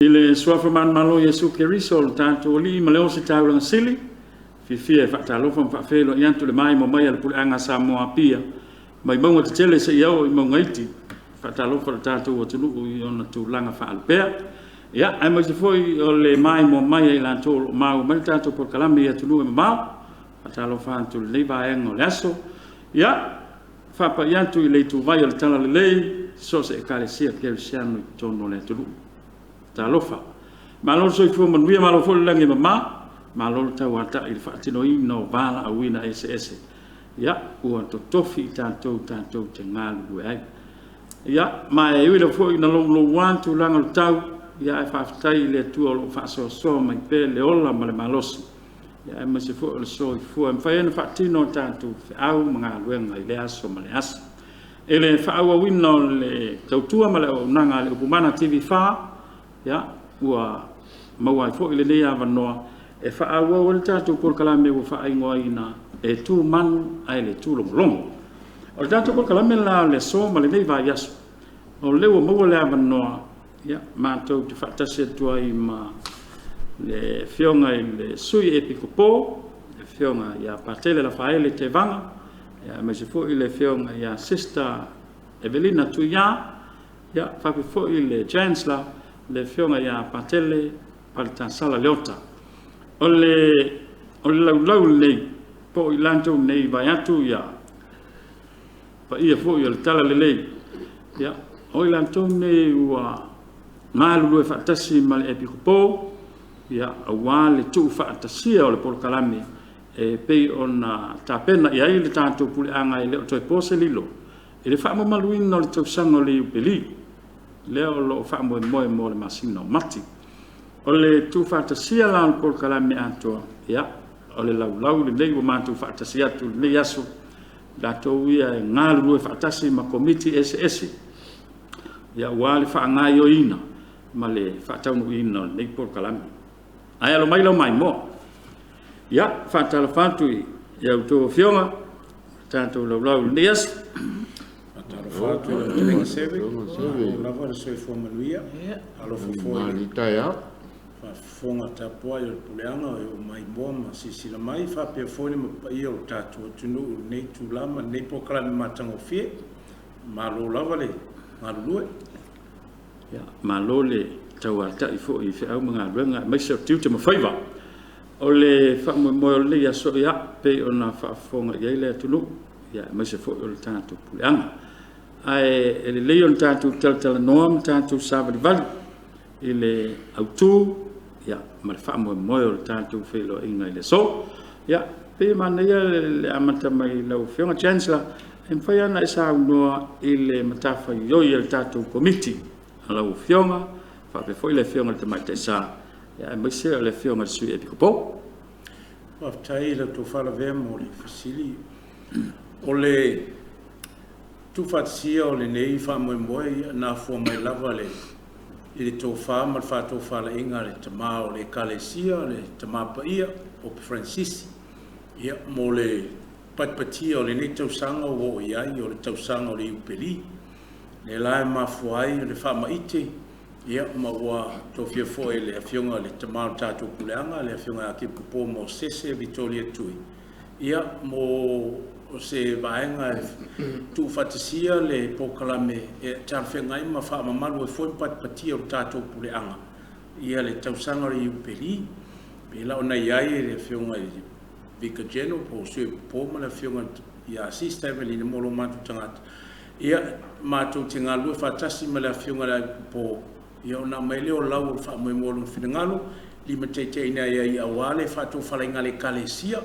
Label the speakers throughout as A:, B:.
A: I le Suafa manumalo o Iesu Keriso o lo tatou Alii ma le Ositaulaga Sili, e fiafia e faatalofa ma faafeiloai atu i le maimoa mai a le Puleaga a Samoa Apia, mai mauga tetele seia oo i mauga iti. Faatalofa i le tatou atunuu i ona tulaga faalupea. Ia, aemaise foi o le maimoa mai a i latou o lo o maua mai le tatou polokalame i atunuu e mamao. Faatalofa atu i lenei vaega o le aso. Ia, e faapai atu i le ituvai o le Talalelei i so o se Ekalesia Kerisiano i totonu o le atunuu. Talofa. Malo le soifua manuia malo foi le lagi e mama, malo le tauatai i le faatinoina o valaauina eseese ua totofi i tatou tatou te galulue ai. Ia, ma e ui lava foi ina louloua tulaga o le tau, ae faafetai i le Atua o lo o faasoasoa mai pea le ola ma le malosi aemaise foi o le soifua e mafai ai ona faatino a tatou feau ma galuega i lea aso ma lea aso. I le faaauauina o le tautua ma le auaunaga a le Upumana TV4, ia, ua maua ai foi lenei avanoa e faaauau ai le tatou polokalame ua faaigoaina e tu manu ae le tūlogologo. O le tatou polokalame la o le aso ma lenei vaiaso, o lea ua maua le avanoa matou te faatasi atu ai ma le Afioga i le Sui Epikopo le Afioga ia Patele Lafaele Tevaga, aemaise foi le Afioga ia Sister Evelina Tuia faapea foi le Chancellor le Afioga ia Patele Paletasala Leota. O le laulau lenei po o i latou nei vaeatu paia foi o le Talalelei, o i latou nei ua galulue faatasi ma le Epikopo aua le tuufaatasia o le polokalame e pei ona tapena i ai le tatou puleaga. E le o toe po se lilo i le faamamaluina o le tausaga o le Iupeli lea o lo o faamoemoe mo le masina o Mati. O le tuufaatasia la o le polokalame atoa, o le laulau lenei ua matou faatasi atu i lenei aso, latou ia e galulue faatasi ma Komiti eseese aua le faagaoioiina ma le faataunuuina o lenei polokalame. Ae alo mai lau maimoa. Ia, e faatalofa atu i a outou Afioga i le tatou laulau i lenei aso.
B: Faatalofa atu i lau Fetalaiga Seve, malo lava le soifua manuia. Alofa foi i le faafofoga tapuai a le Puleaga o lo o maimoa ma silasila mai, faapea foi le paia o le tatou atunuu i lenei itula ma lenei polokalame matagofie. Malo lava le galulue.
A: Ia, malo le tauatai foi i feau ma galuega aemaise o tiute ma faiva. O le faamoemoe o lenei aso, e pei ona faafofoga i ai le atunuu aemaise foi o le tatou puleaga. Ae lelei ona tatou talatalanoa ma tatou savalivali i le autu ma le faamoemoe o le tatou feiloaiga i le aso. Ia, pei e manaia le amata mai i lau Afioga Chancellor, e mafai lava ona e saunoa i le matafaioi a le tatou Komiti a lau Afioga faapea foi le Afioga i le Tamaitai Sā aemaise o le Afioga i le Sui Epikopo.
B: Faafetai i lau tofa Lavea mo le fesili. O le tuufaatasia o lenei faamoemoe, na afua mai lava i le tofa ma le faatofalaiga a le Tama o le Ekalesia, le Tama Paia Pope Faranisi, mo le patipatia o lenei tausaga ua oo i ai o le tausaga o le Iupeli. Lea la e mafua ai le faamaite ma ua tofia foi e le Afioga i le Tama o le tatou Puleaga, le Afioga ia Epikopo Mosese Vitoria Tui, mo se vaega e tuufaatasia le polokalame e talafeagai ma faamamalu ai foi le patipatia o le tatou Puleaga le tausaga o le Iupeli. E pei la ona i ai le Afioga i le Vicar General po o le Sui Epikopo ma le Afioga ia Sister Evelina ma lo matou tagata, matou te galulue faatasi ma le Afioga i le Epikopo ona aumai lea o lau o le faamoemoe o lona finagalo limataitaiina ai aua le faatofalaiga a le Ekalesia,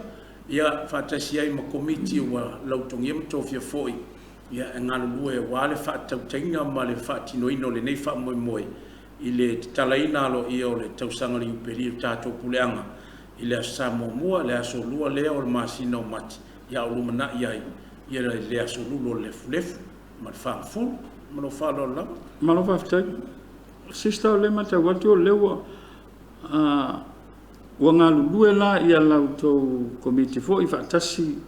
B: faatasi ai ma Komiti ua lautogia ma tofia foi e galulue aua le faatautaiga ma le faatinoina o lenei faamoemoe i le tatalaina aloaia o le tausaga o le Iupeli o le tatou Puleaga i le Aso Sa muamua, le aso Lua lea o le masina o Mati, a o lumanai ai le Aso Lulu o le Lefulefu ma le Fagafulu. Ma lou faaaloalo lava.
A: Malo faafetai. Sister, o lea e matau atu o lea ua galulue la la outou Komiti foi faatasi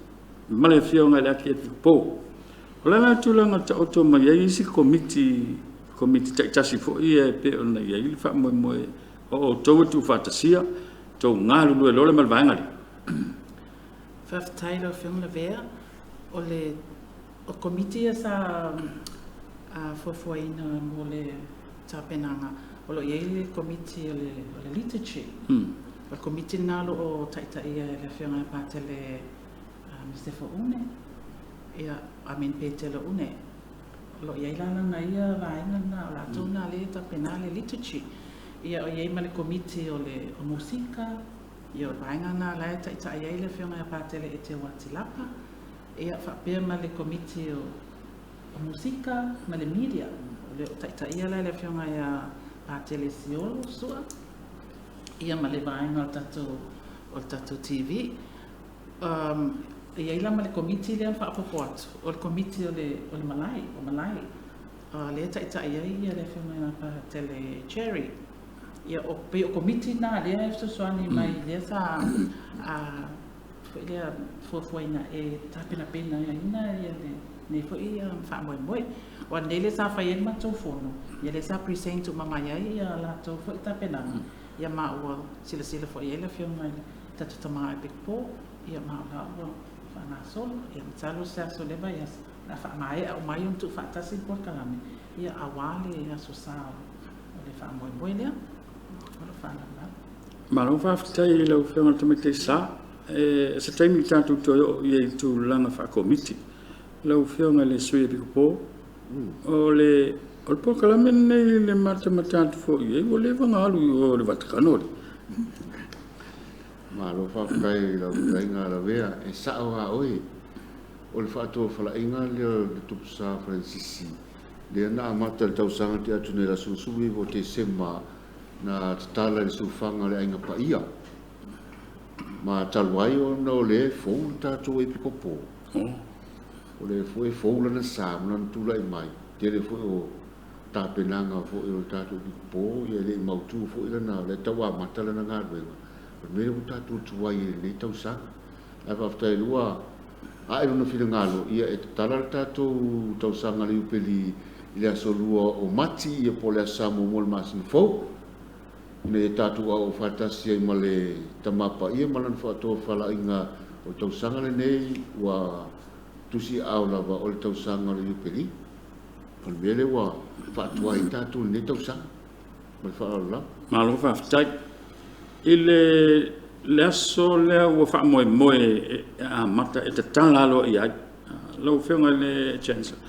A: ma le Afioga i le Akiepikopo. O le a la le tulaga na taoto mai ai isi Komiti Komiti taitasi foi ia e pei ona i ai le faamoemoe o outou e tuufaatasia, tou galulue loa ma le vaega lea.
C: Faafetai i lau Afioga Lavea. O le Komiti ia sa fuafuaina mo le tapenaga, o lo o i ai le Komiti o le Liturgy. O le Komiti lena o lo o taitaia e le Afioga ia Patele Sefo Une, ia, I mean Petelo Une. O lo o i ai la lana ia vaega lena, o latou lena lea e tapena le Liturgy. Ia, o i ai ma le Komiti o le Musika, ia o le vaega lena la e taitai ai le Afioga ia Patele Eteuati Lapa, ia faapea ma le Komiti o Musika ma le Media. O le taitaia la e le Afioga ia Patele Siolo Sua, ia ma le vaega o le tatou TV. E i ai la ma le Komiti lea na faaopoopo atu, o le Komiti o le Malae, o Malae, lea e taitai ai le Afioga ia Patele Cherry. Ia, pei o Komiti na lea e fesoasoani mai lea sa foi lea fuafuaina e tapenapenaina ia lenei foi faamoemoe. O ananei lea sa fai ai le matou fono, ia lea sa present uma mai ai ia latou foi tapenaga, ia ma ua silasila foi i ai le Afioga i le tatou tama Epikopo, ia ma o la ua faagasolo. Ia masalo se aso o lea vaiaso, o le a faamaea uma ai ona tuufaatasi le polokalame, ia aua le aso sa o le faamoemoe lea. Ma lou faaaloalo lava.
A: Malo faafetai i lau Afioga i le Tamaitai Sa. E se taimi tatou toe oo i ai i tulaga faakomiti. Lau Afioga i le Sui Epikopo, o le polokalame lenei i le matamata atu foi i ai, ua leva ona alu i o i le Vatikano le.
D: Malo faafetai i lau fetalaiga Lavea, e sao lava oe. O le faatofalaiga lea o le Tupu Sa Faranisi, lea na amata i le tausaga te atu nei le aso 19 o Tesema, na tatala i le sulufana o le Aiga Paia. Ma talu ai ona o lea e fou le tatou Epikopo. O lea foi e fou lana sa ma lana tulai mai, tele foi o tapenaga foi o le tatou Epikopo, ia e le i mautu foi lana, o lea e tau amata lana galuega. O le mea lea ua tatou tuai ai i lenei tausaga. Ae faafetai lua ae lona finagalo, ia e tatala le tatou tausaga le Iupeli i le aso 2 o Mati, ia po o le aso Sa muamua o le masina fou, ina ia tatou aoao faatasi ai ma le Tama Paia ma lana faatofalaiga o le tausaga lenei ua tusiaao lava o le tausaga o le Iupeli. O le mea lea ua faatuai ai tatou i lenei tausaga. Ma le faaaloalo lava.
A: Malo faafetai. I le aso lea ua faamoemoe e amata e tatala aloaia ai, lau Afioga i le Chancellor,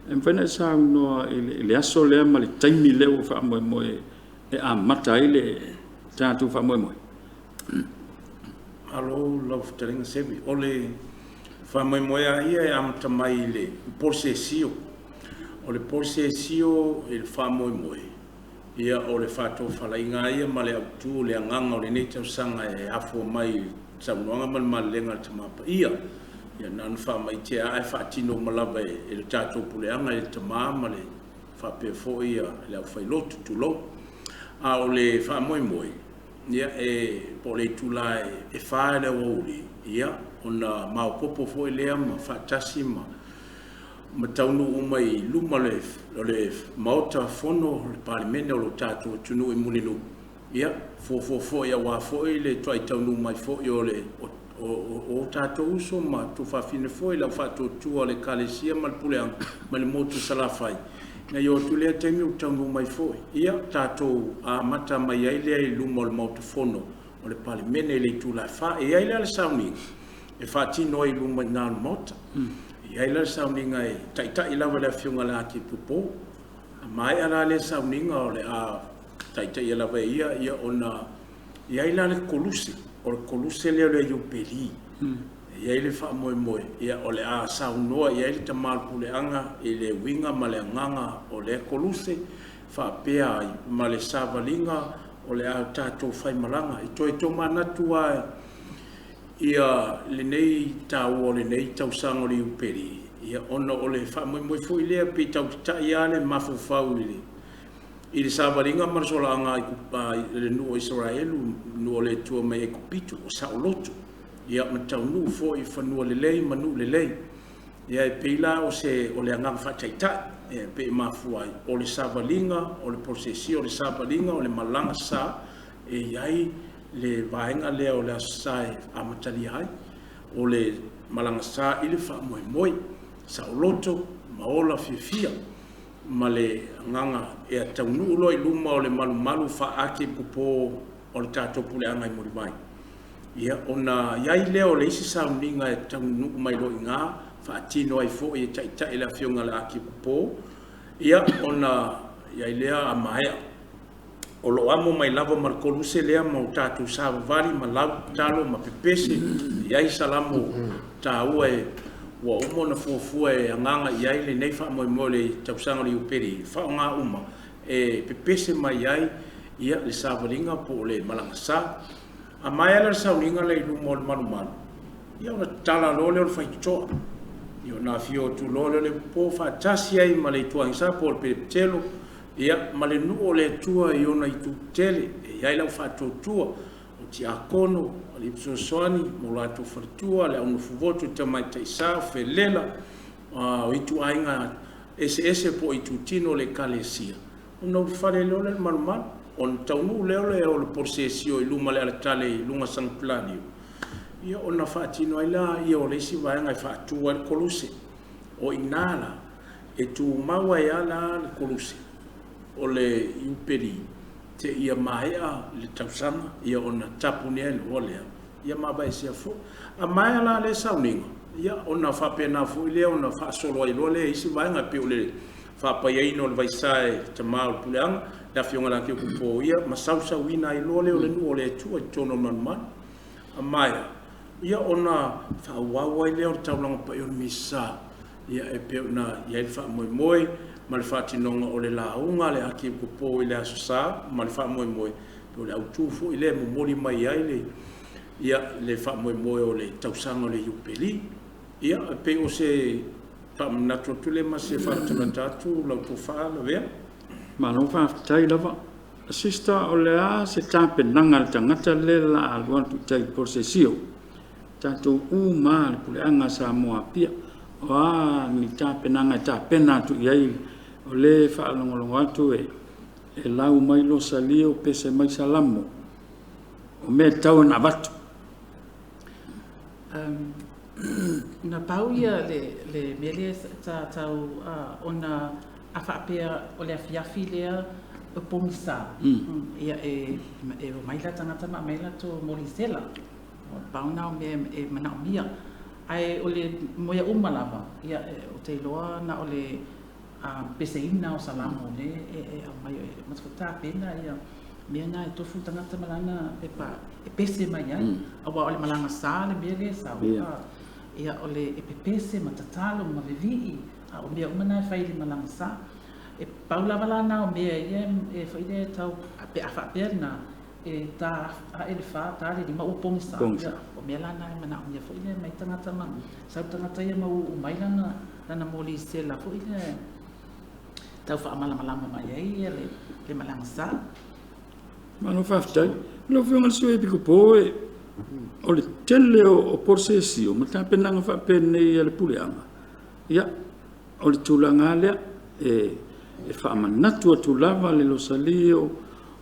A: e mafai ona e saunoa i le aso lea ma le taimi lea ua faamoemoe e amata ai le tatou faamoemoe?
B: Malo lau fetalaiga Seve. O le faamoemoe a ia e amata mai i le polsesio. O le polsesio i le faamoemoe, ia o le faatofalaiga ia ma le autu o le agaga o lenei tausaga e afua mai i saunoaga ma le malelega a le Tama Paia. Ia na ona faamaitea ae faatino uma lava e le tatou puleaga e le Tama ma le faapea foi ia le aufailotu, tulou. A o le faamoemoe, ia e po o le itula e 4 i le aoauli, ia ona maopoopo foi lea ma faatasi ma taunuu uma i luma o le Maota Fono o le Palemene o lo tatou atunuu i Mulinuu, ia fuafua foi aua foi le toai taunuu mai foi o le o tatou uso ma tuafafine foi le au faatuatua o le Ekalesia ma le Puleaga ma le motu Salafai, na i o atu lea taimi ua taunuu mai foi. Ia tatou amata mai ai lea i luma o le Maota Fono o le Palemene i le itula e 4. E i ai la le sauniga e faatino ai i luma i ina o le Maota. E i ai la le sauniga e taitai lava le Afioga i le Akepopo. A maea la lea sauniga o le a taitaia lava e ia, ia ona i ai la le koluse, o le koluse lea o le Iupeli. E i ai le faamoemoe, ia o le a saunoa i ai le Tama o le Puleaga i le uiga ma le agaga o lea koluse, faapea ai ma le savaliga o le a tatou faimalaga. E toe tomanatu lava ia lenei taua o lenei tausaga o le Iupeli, ia ona o le faamoemoe foi lea pei tau tatai lava le mafaufau i le savaliga ma le solaaga i le nuu o Isaraelu, nuu o le Atua mai Aikupito, o saoloto, ia ma taunuu foi i fanua lelei ma nuu lelei. Ia e pei la o se o le agaga faataitai e pei e mafua ai o le savaliga o le polosesio o le savaliga o le malaga sa e i ai le vaega lea o le Aso Sa e amatalia ai o le malaga sa i le faamoemoe saoloto ma ola fiafia ma le agaga e taunuu loa i luma o le malumalu faa-Ake-Pupo o le tatou puleaga i Mulivai. Ia ona i ai lea o le isi sauniga e taunuu mai loa i ina, faatino ai foi e taitai le afioga i le Ake-Pupo, ia ona i ai lea a maea. O lo o amo mai lava ma le koluse lea ma o tatou savavali ma lau tatalo ma pepese, e i ai salamo taua e ua uma ona fuafua e agaga i ai lenei faamoemoe o le tausaga o le Iupeli, e faaaoga uma e pepese mai ai ia le savaliga po o le malaga sa. A maea la le sauniga lea i luma o le malumalu, ia ona tatala loa lea o le faitotoa. Ia ona afio atu loa lea o le popo faatasi ai ma le ituagisa po o le pelepetelo, ia ma le nuu o le Atua i ona itu tetele. E i ai lau faatuatua, o tiakono, alii fesoasoani ma o latou faletua, le au nofovoto, tamaitai sa, o felela, o ituaiga eseese po o itutino o le ekalesia, ona ulufale loa lea i le malumalu, ona taunuu lea o le polosesio i luma o le alatale i luga o Sagapolaliu, ia ona faatino ai lea o le isi vaega e faatu ai le koluse. O i ina la, e tumau ai lava la le koluse o le Iupeli seia maea le tausaga, ia ona tapunia ai loa lea, ia ma aveesea foi. A maea la lea sauniga, ia ona faapena foi lea ona faasolo ai loa lea i isi vaega, e pei o le faapaiaina o le vaisa e tama o le puleaga, le afioga ia Ake-Pupo, ia ma sausauina ai loa lea o le nuu o le Atua i totonu o le malumalu. A maea, ia ona faaauau ai lea o le taulaga paia o le Misa, ia e pei ona i ai le faamoemoe ma le faatinoga o le lauga a le Ake-Pupo i le Aso Sa ma le faamoemoe, o le autu foi lea e momoli mai ai le, ia, le faamoemoe o le tausaga o le Iupeli. Ia, e pei o se faamanatu atu lea ma se faalatalata atu lau tofa Lavea.
A: Malo faafetai lava. Sister, o le a se tapenaga a le tagata lea o le a alu atu i tai i le polosesio? Tatou uma lava le puleaga a Samoa Apia. O a ni tapenaga e tapena atu i ai, o lea e faalogologo atu e lau mai Losalio, pese mai Salamo, o mea e tatau ona avatu.
C: Na pau ia le mea lea sa tau ona a faapea o le afiafi lea o pogisa, ia e omai la tagata ma aumai latou molisela. Pau na o mea e manaomia. Ae o le mea uma lava, ia ou te iloa na o le peseina o Salamo lea e aumai e tapena ia mea na e tofu le tagata ma lana pepa e pese mai ai. Aua o le malaga sa le mea lea e sau. Ia o le e pepese ma tatalo ma vevii, a o mea uma na e fai i le malaga sa. E pau lava la na o mea ia e foi lea e tau pe a faapea lena e ta ae le 4, ta le 5 ua pogisa. Ia, o mea la na e manaomia foi lea mai tagata ma sau tagata ia ma uu mai lana lana molisela foi lea tau faamalamalama mai ai ia le malaga sa.
A: Malo faafetai. Lau Afioga i le Sui Epikopo, o le tele o polosesio ma tapenaga faapenei a le puleaga, ia, o le tulaga lava lea, e faamanatu atu lava le losalio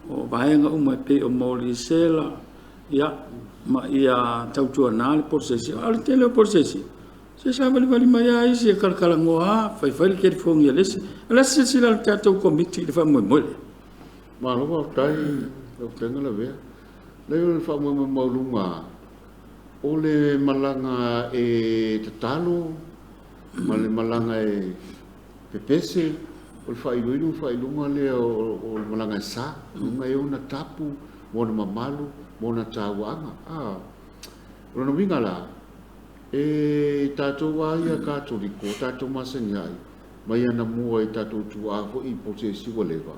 A: o vaega uma e pei o molisela, ia, ma ia tautuana le polosesio. A o le tele o polosesio, se savalivali mai lava isi e kalakalanoa lava, faifai le telefoni a le isi. O le a se silasila a le tatou komiti i le faamoemoe lea?
D: Malo faafetai lau Fetalaiga Lavea. Leai o le faamoemoe maualuga o le malaga e tatalo ma le malaga e pepese, o le faailoilo ma faailoga lea o le malaga e sa, luga e ona tapu, ma ona mamalu, ma ona tauaaga. O lona uiga la, e tatou lava ia Katoliko, o tatou masani ai, mai anamua i tatou tuaa foi i polosesi ua leva,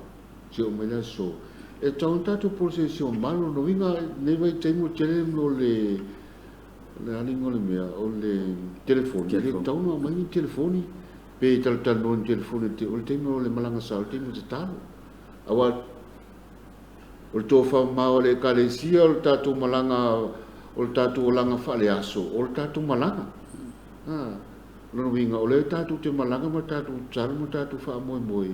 D: se oo mai le aso, e tatau ona tatou polosesi mamalu. O lona uiga, lenei vaitaimi ua tele o le a le igoa o le mea, o le telefoni, e le tatau ona aumai ni telefoni, pe talatalanoa ni telefoni, o le taimi o le malaga sa, o le taimi o tatalo. Aua o le tofamamao a le ekalesia, o le tatou malaga, o le tatou olaga faaleaso, o le tatou malaga. O O lona uiga, o lea tatou te malaga ma tatou tatalo ma tatou faamoemoe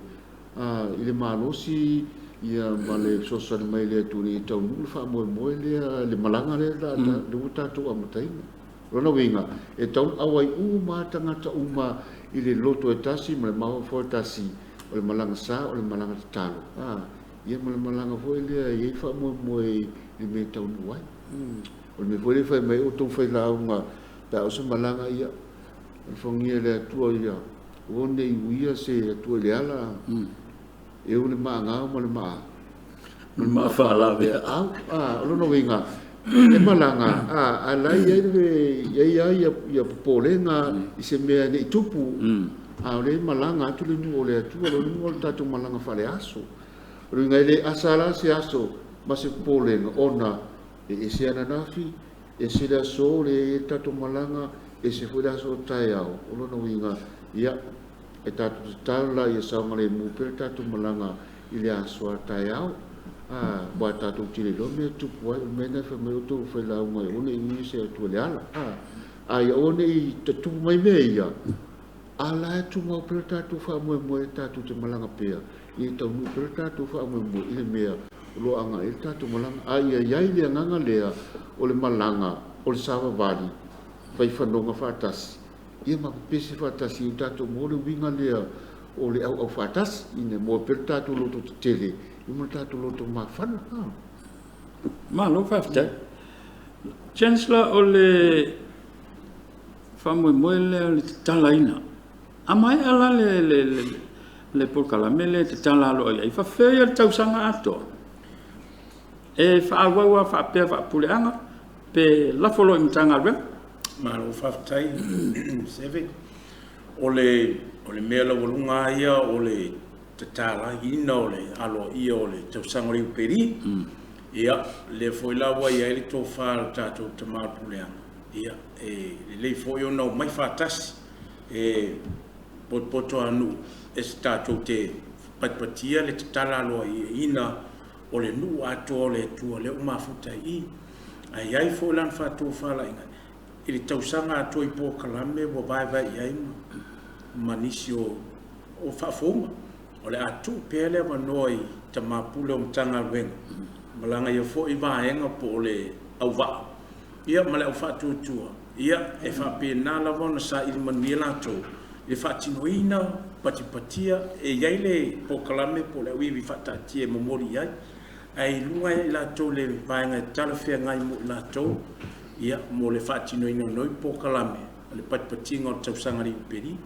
D: i le malosi ia ma le fesoasoani mai le Atua ina ia taunuu le faamoemoe lea, le malaga lea lea ua tatou amataina. O lona uiga, e tatau ona auai uma lava tagata uma i le loto e tasi ma le mafaufau e tasi, o le malaga sa, o le malaga tatalo, ia ma le malaga foi lea e i ai le faamoemoe i le mea e taunuu ai. O le mea foi lea e fai mai ai outou failauga pe a oo se malaga, ia, alofagia e le Atua ia aua ne i uia se Atua i le ala, e ou le maagao ma le maa
A: ma le maa faalaveau.
D: O lona uiga, e malaga, a la e i ai lava ia popolega i se mea ne i tupu, a o lea e malaga atu le nuu o le Atua, o lona uiga o le tatou malaga faaleaso. O le uiga e le asa la se aso ma se popolega ona e ese ananafi, ese le aso lea e i ai le tatou malaga, ese foi le aso o taeao. O lona uiga, ia, e tatou tatalo la ia saogalemu pea le tatou malaga i le aso a taeao. Aua tatou te le iloa mea e tupu ai, o le mea lena e fai mai ai outou failauga e aua ne i uia se Atua i le ala. A ia aua ne i tupu mai mea ia, a la e tumau pea le tatou faamoemoe tatou te malaga pea, ia taunuu pea le tatou faamoemoe i le mea o lo o agai ai le tatou malaga. A ia i ai le agaga lea o le malaga o le savavali, fai fanoga faatasi, ia ma pepese faatasi i tatou maua le uiga lea o le auau faatasi, ina maua pea le tatou loto tetele ia ma le tatou loto mafana.
A: Malo faafetai. Chancellor, o le faamoemoe lea o le tatalaina. A maea la le polokalame lea e tatala aloaia ai, faafefea ia le tausaga atoa? E faaauau lava faapea faapuleaga pe lafo loa i Matagaluega?
B: Malo faafetai, Seve. O le mea laualuga lava ia o le tatalaina o le aloaia o le tausaga o le Iupeli. Ia, lea foi la ua i ai le tofa a le tatou tama o le puleaga, ia, e lelei foi ona omai faatasi e potopoto lava nuu e tatou te patipatia le tatala aloaiaina o le nuu atoa o le Atua lea ua mafuta i i. Ae i ai foi lana faatofalaiga i le tausaga atoa i polokalame ua vaevae i ai ma nisi o faafouga. O le a tuu pea le avanoa i tama pule o Matagaluega, malaga ia foi vaega po o le auvaa, ia ma le au faatuatua, ia e faapena lava ona saili manuia latou i le faatinoina, patipatia, e i ai le polokalame po o le auivi faataatia e momoli i ai, ae i luga ia i latou le vaega e talafeagai mo i latou, ia mo le faatinoina o nei polokalame o le patipatiga o le tausaga le Iupeli.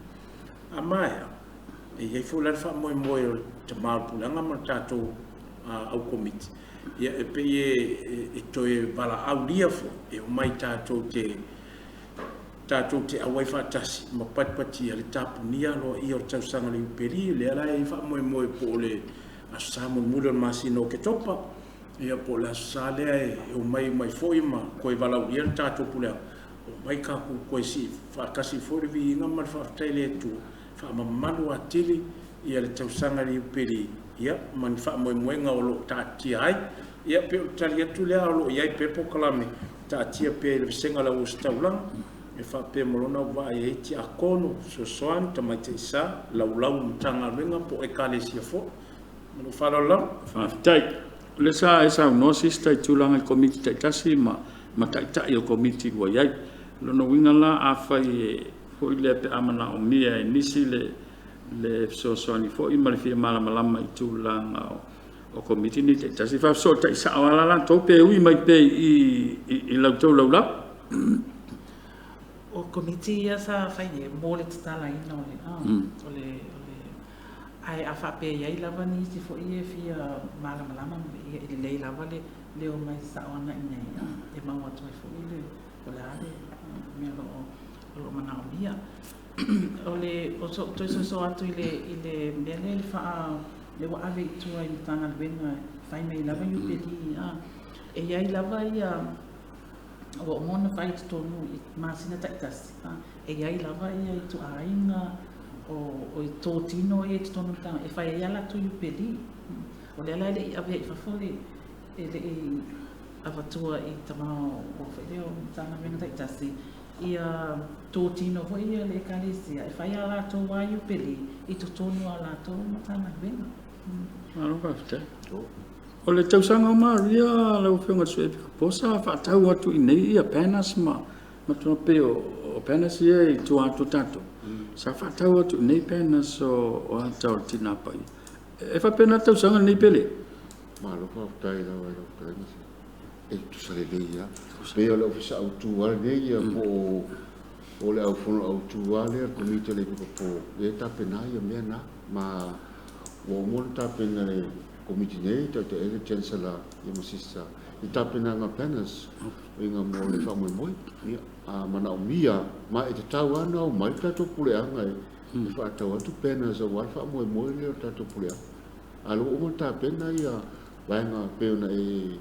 B: A maea, e i ai foi la le faamoemoe o le tama o le puleaga ma le tatou au komiti, ia e pei e toe valaaulia foi, e omai tatou te auai faatasi ma patipatia le tapunia aloaia o le tausaga o le Iupeli, lea la e i ai faamoemoe po o le Aso Sa mulimuli o le masina o Oketopa, ia po o le Aso Sa lea e omai mai foi ma toe valaaulia le tatou puleaga, omai tatou toe sii faatasi foi le viiga ma le faafetai i le Atua, faamamalu atili ia le tausaga le Iupeli, ia ma ni faamoemoega o lo o taatia ai. Ia pe o le tali atu lea o lo o i ai pea polokalame taatia pea i le vasega o le auositaulaga, e faapea ma lona auvaa e i ai tiakono, fesoasoani, tamaitai sa, laulau o Matagaluega po o ekalesia foi. Ma lou faaaloalo lava.
A: Faafetai. O lea sa e saunoa sister i tulaga i komiti taitasi ma taitai o komiti ua i ai. Lona uiga la afai e foi lea pe a manaomia e nisi le fesoasoani foi ma le fia malamalama i tulaga o komiti ni taitasi, faafesootai sao lava la latou pe ui mai pe i lau tou laulau.
C: O komiti ia sa fai nei mo le tatalaina o le ae a faapea i ai lava nisi foi e fia malamalama ia e lelei lava le o mai sao ana i nei e maua atu ai foi le o le a le mea o lo o manaomia. O le o so'u toe soso atu i le mea lea i le faa le ua ave i tua i Matagaluega fai mai lava Iupeli e i ai lava ia ua uma ona fai i totonu i masina taitasi e i ai lava ia ituaiga o i totino ia i totonu o Matagaluega e fai ai a latou Iupeli. O lea la e le i avea i fafo le e le i avatua i tama o foi lea o Matagaluega taitasi. Ia totino foi le Ekalesia e fai a latou lava Iupeli i totonu o a latou Matagaluega.
A: Malo faafetai. O le tausaga o Maria lau Afioga i le Sui Epikopo sa faatau atu i inei ia banners ma tulaga pei o banners ia i tua atu o tatou. Sa faatau atu i inei banners o ata o le Tina Paia. E faapena le tausaga lenei pe le?
D: Malo faafetai lava i lau fetalaiga. E tutusa lelei lava. Pei o le Ofisa Autu lava lenei ia po o le Aufono Autu lava lea, le Komiti a le Epikopo lea e tapena ia mea na. Ma ua uma ona tapena e le Komiti nei, taitai ai le Chancellor ia ma Sister i tapenaga banners uiga mo le faamoemoe. Ia, a manaomia ma e tatau lava ona omai le tatou puleaga e faatau atu banners aua le faamoemoe lea o le tatou puleaga. A o lea ua uma ona tapena ia vaega pei ona e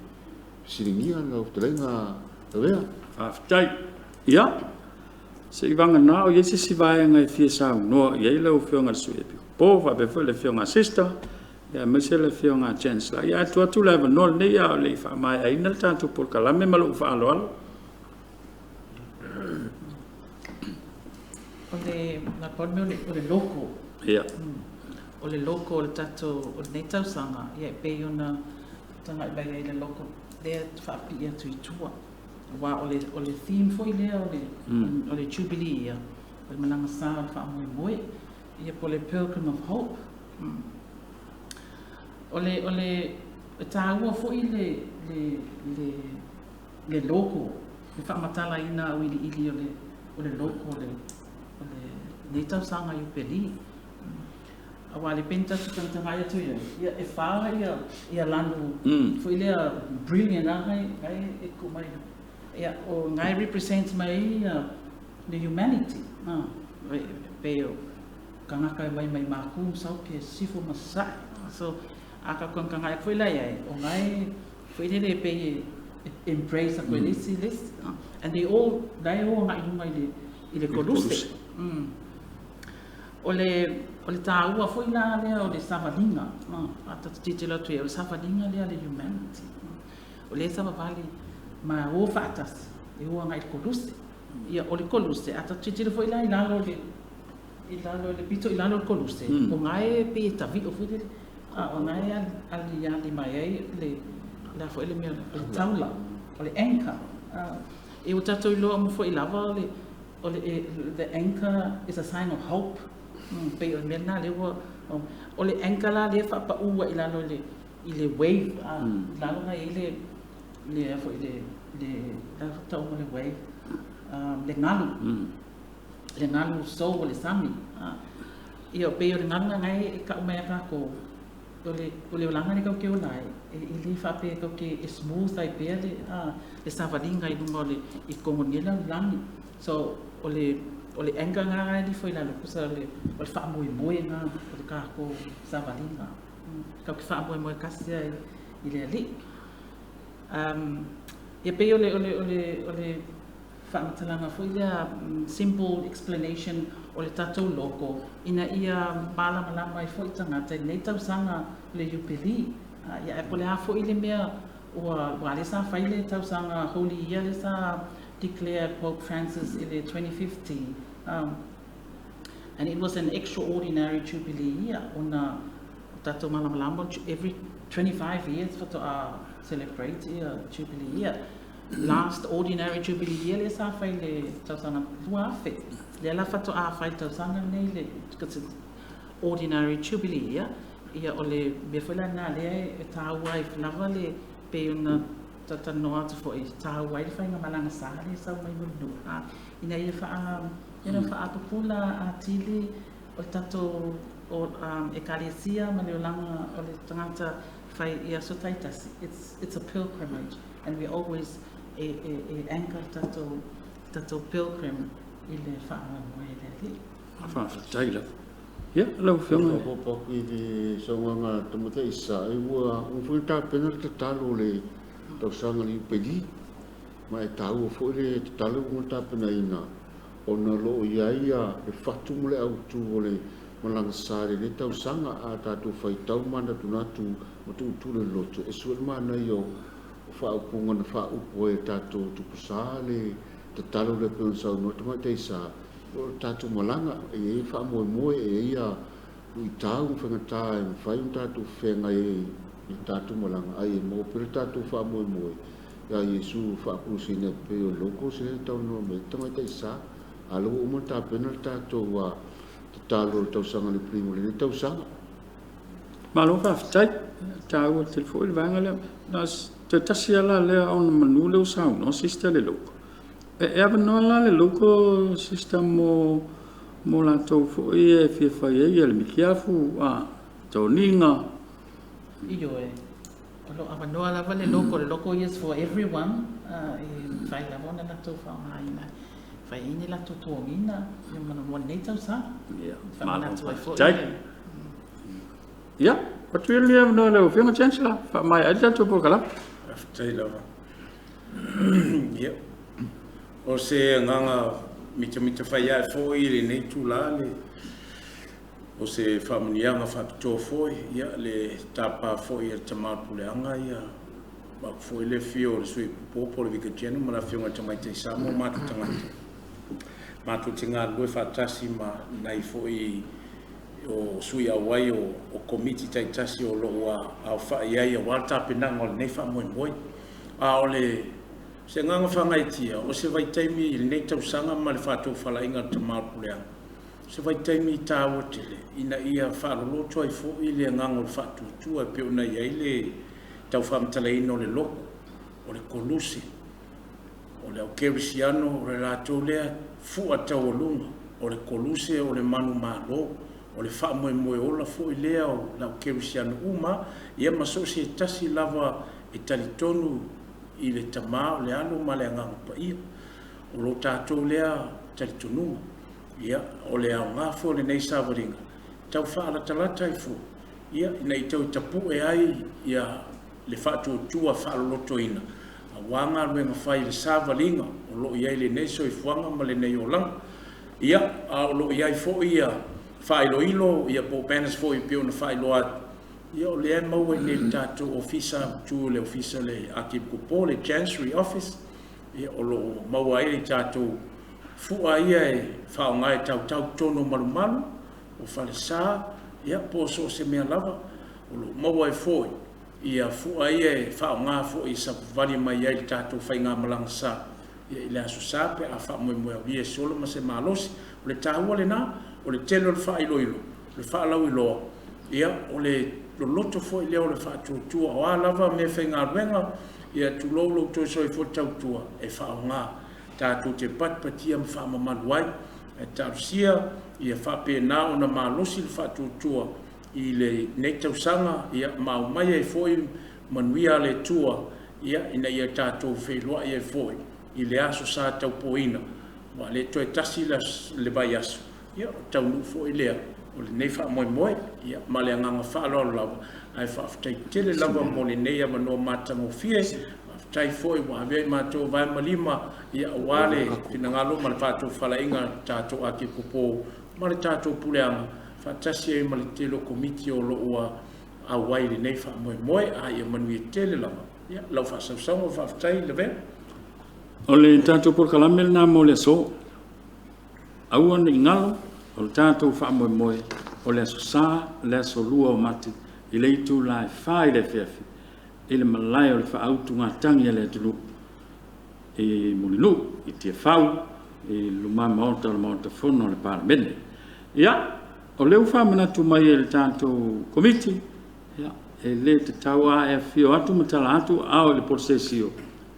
D: fesiligia lau fetalaiga Lavea.
A: Faafetai. Ia, se i vagana o i ai se isi vaega e fia saunoa i ai lau Afioga i le Sui Epikopo faapea foi le Afioga a Sister, ia aemaise le Afioga a Chancellor. Ia, ae tuu atu le avanoa lenei a o le i faamaeaina le tatou polokalame ma lou faaaloalo.
C: O le, na pau le mea o le logo.
A: Ia.
C: O le logo o le tatou, o lenei tausaga, ia e pei ona tagai mai ai i le logo lea e faapipii atu i tua. Aua o le, o le theme foi lea o le, o le Jubilee ia, o le malaga sa o le faamoemoe, ia po o le Pilgrim of Hope. O le, o le, e taua foi le, le, le, le logo, le faamatalaina auiliili o le, o le logo o le, o lenei tausaga Iupeli. Aua le pei na tatou tagatagai atu i ai, ia e fa ia lanu foi lea brilliant lava ngai e tuu mai. Ia o ngai represent mai ai ia le humanity. E pei o tagata e mai mai Maku ma Saute, Sisifo ma Sasae. So a tatou tagatagai atu foi la i ai, o ngai foi lele e pei e embrace atu e le isi le isi. And they all, la e o agai i luga i le koluse. O le, o le taua foi la lea o le savaliga, a tatou tilotilo atu i ai, o le savaliga lea a le humanity. O lea e savavali ma o faatasi e o agai i le koluse. Ia, o le koluse, a tatou tilotilo foi la i lalo o le, i lalo i le pito i lalo o le koluse, o na e pei e tavio foi lele, a o na e aliali mai ai le, le a foi le mea, o le taula, o le anchor. E ua tatou iloa uma foi lava o le, o le, the anchor is a sign of hope. Pei o le mea lena lea ua, o le anchor la lea e faapau ai i lalo i le, i le wave, a, i lalo na i ai le, le a foi le, le, le a foi tauga o le wave, le galu, le galu sou o le sami. Ia, pei o le galu lena e kau mai ia tatou, o le, o le olaga lea tatou te ola ai, e le faapea tatou te, e smooth ai pea le, le savaliga i luga o le, i totonu o lenei lalolagi. So, o le, o le anchor lena e lifo i lalo, tusa o le, o le faamoemoe lena o le tatou savaliga. Tatou te faamoemoe tasi lava i le Alii. Ia pei o le, o le, o le, o le faamatalaga foi lea, simple explanation o le tatou logo ina ia malamalama ai foi tagata i lenei tausaga o le Iupeli. Ia ae po o le a foi le mea ua, aua lea sa fai le tausaga Holy Year lea sa declare Pope Francis i le 2015, and it was an extraordinary Jubilee year ona o tatou malamalama every 25 years faatoa celebrate ia Jubilee year. Last ordinary Jubilee year lea sa fai i le tausaga 2000. Lea la faatoa fai i le tausaga lenei le, because it's ordinary Jubilee year, ia o le mea foi la lena lea e taua ai lava le, pei ona talatalanoa atu foi, e taua ai le faigamalaga sa lea e sau mai Mulinuu, ina ia faa, you know, faapupula atili o le tatou Ekalesia ma le olaga o le tagata fai i aso taitasi. It's, it's a pilgrimage and we always e, e, e anchor le tatou, tatou pilgrim i le faamoemoe i le Alii.
A: Faafetai lava. Ia, lau Afioga.
D: Faaopoopo atu i le saunoaga a Tamaitai Isa, ua uma foi ona tapena le tatalo o le tausaga Iupeli, ma e taua foi le tatalo ua uma ona tapenaina, ona o lo o i ai le fatu ma le autu o le malaga sa i lenei tausaga. A tatou faitau manatunatu ma tuutuu le loto, e sue le manaia o faaupuga na faaupu ai e tatou tupusa le tatalo lea pei ona saunoa le Tamaitai Sa, o le tatou malaga, e i ai faamoemoe, e i ai luitau ma faigata e mafai ona tatou feagai ai i le tatou malaga, a ia maua pea le tatou faamoemoe ia Iesu faakurusina e pei o le Logos lea e talanoa mai ai le Tamaitai Sa. A o lea ua uma ona tapena le tatou tatalo i le tausaga lipuli mo lenei tausaga.
A: Malo faafetai. E taua tele foi le vaega lea. Na o se tasi lava la lea ona manu lea ua saunoa sister le loko. E avanoa la le loko sister mo mo latou foi e fia fai ai le mikiafu, a toniga.
C: Ioe, o lo o avanoa lava le loko. Le loko is for everyone. E mafai lava ona latou faaaogaina e fai ai ni latou toniga mo lenei tausaga.
A: Ia, malo
C: Faamanatu ai foi.
A: faafetai. Ia, atu ia le avanoa i lau Afioga Chancellor, faamaea ai le tatou polokalame.
B: Faafetai lava. Ia, o se agaga mitamita fai ae foi i lenei itula le o se faamanuiaga faapitoa foi, ia, le tapa foi a le Tama o le Puleaga, ia, ma au foi le afio o le Sui Popo po o le Vicar General ma le Afioga i le Tamaitai Sa ma o matou tagata. Matou te galulue faatasi ma nai foi o sui auai o Komiti taitasi o lo o aofai ai aua le tapenaga o lenei faamoemoe. A o le se agaga faagaeetia, o se vaitaimi i lenei tausaga ma le faatofalaiga a le Tama o le Puleaga, o se vaitaimi taua tele ina ia faaloloto ai foi le agaga o le faatuatua e pei ona i ai le tau faamatalaina o le logo, o le koluse, o le aukerisiano, o le latou lea fua taualuga, o le koluse, o le manumalo, o le faamoemoe ola foi lea o le aukerisiano uma, ia ma so o se tasi lava e talitonu i le Tama, o le Alo ma le Agaga Paia. O lo tatou lea talitonuga, ia, o le aoga foi o lenei savaliga, tau faalatalata ai foi, ia, ina ia toe tapue ai ia le faatuatua faalolotoina aua galuega fai i le savaliga o lo o i ai lenei soifuaga ma lenei olaga. Ia, a o lo o i ai foi ia faailoilo ia po o banners foi pei ona faailoa atu, ia o lea e maua i inei i le tatou Ofisa tu le Ofisa le Archiepiscopal, le Chancery Office, ia, o lo o maua ai le tatou fua ia e faaaoga e tautau totonu o malumalu, o falesa, ia, po o so o se mea lava. O lo o maua ai foi ia fua ia e faaaoga foi e savavali mai ai le tatou faigamalaga sa, ia, i le Aso Sa pe a faamoemoe aulia se ola ma se malosi. O le taua lena, o le tele o le faailoilo, o le faalauiloa, ia, o le loloto foi lea o le faatuatua. O a lava mea faigaluega, ia tulou lou toe soifua tautua, e faaaoga tatou te patipatia ma faamamalu ai. Ae talosia ia faapena ona malosi le faatuatua i lenei tausaga, ia, ma aumai ai foi manuia a le Atua, ia, ina ia tatou feiloai ai foi i le aso sa taupoina, ua le toe tasi le vaiaso, ia, o taunuu foi lea o lenei faamoemoe. Ia, ma le agaga faaaloalo lava, ae faafetai tele lava mo lenei avanoa matagofie. Faafetai foi ua avea i matou vae ma lima, ia, aua le finagalo ma le faatofalaiga a le tatou Archiepiscopal ma le tatou Puleaga, faatasi ai ma le tele o Komiti o lo o auai i lenei faamoemoe. A ia manuia tele lava, ia, lau faasausauga. Faafetai Lavea.
A: O le tatou polokalame lena mo le aso. Aua ne i galo, o le tatou faamoemoe, o le Aso Sa, le aso 2 o Mati, i le itula e 4 i le afiafi, i le malae o le faautugatagi a le atunuu i Mulinuu, i Tiafau, i luma maota o le Maota Fono o le Palemene. Ia, o lea ua faamanatu mai e le tatou Komiti, ia, e le tatau lava e afifio atu ma tala atu aao i le polosesio,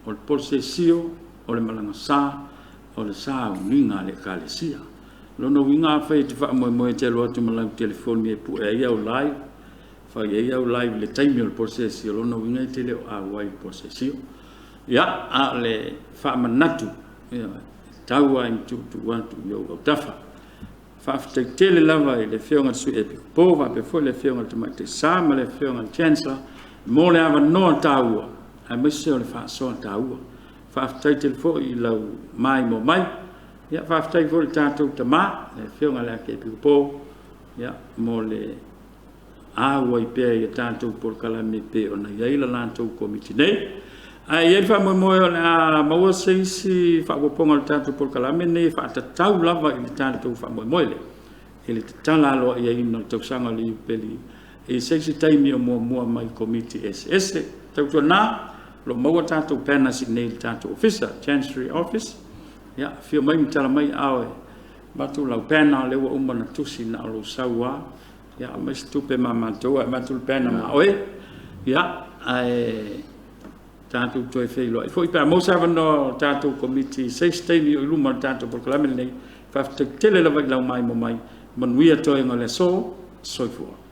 A: o le polosesio o le malaga sa, o le sauniga a le Ekalesia. Lona uiga afai e te faamoemoe e te alu atu ma lau telefoni e pue ai au live, fai ai au live i le taimi o le polosesio, lona uiga e te le o auai i le polosesio. Ia, a o le faamanatu, ia, e tau lava ina tuutuu atu i ou autafa. Faafetai tele lava i le Afioga i le Sui Epikopo faapea foi le Afioga i le Tamaitai Sa ma le Afioga i le Chancellor mo le avanoa taua aemaise o le faasoa taua. Faafetai tele foi i lau maimoa mai. Ia, faafetai foi i le tatou tama, le Afioga i le Archiepiscopal, ia, mo le auai pea i a tatou polokalame pei ona i ai la latou Komiti nei. Ae i ai le faamoemoe o le a maua se isi faaopoopoga o le tatou polokalame lenei e faatatau lava i le tatou faamoemoe lea, i le tatala aloaiaina o le tausaga o le Iupeli i se isi taimi o muamua mai i Komiti eseese. Tautuana, o lo o maua tatou banners i inei i le tatou Ofisa, Chancery Office. Ia, afio mai ma tala mai aao e avatu lau banner, lea ua uma ona tusi na o lou sau lava. Ia, aumai se tupe ma matou ae avatu le banner ma oe. Ia, ae tatou toe feiloai foi pe a maua se avanoa o tatou Komiti i se isi taimi o i luma o le tatou polokalame lenei. Faafetai tele lava i lau maimoa mai. Manuia toega o le aso. Soifua.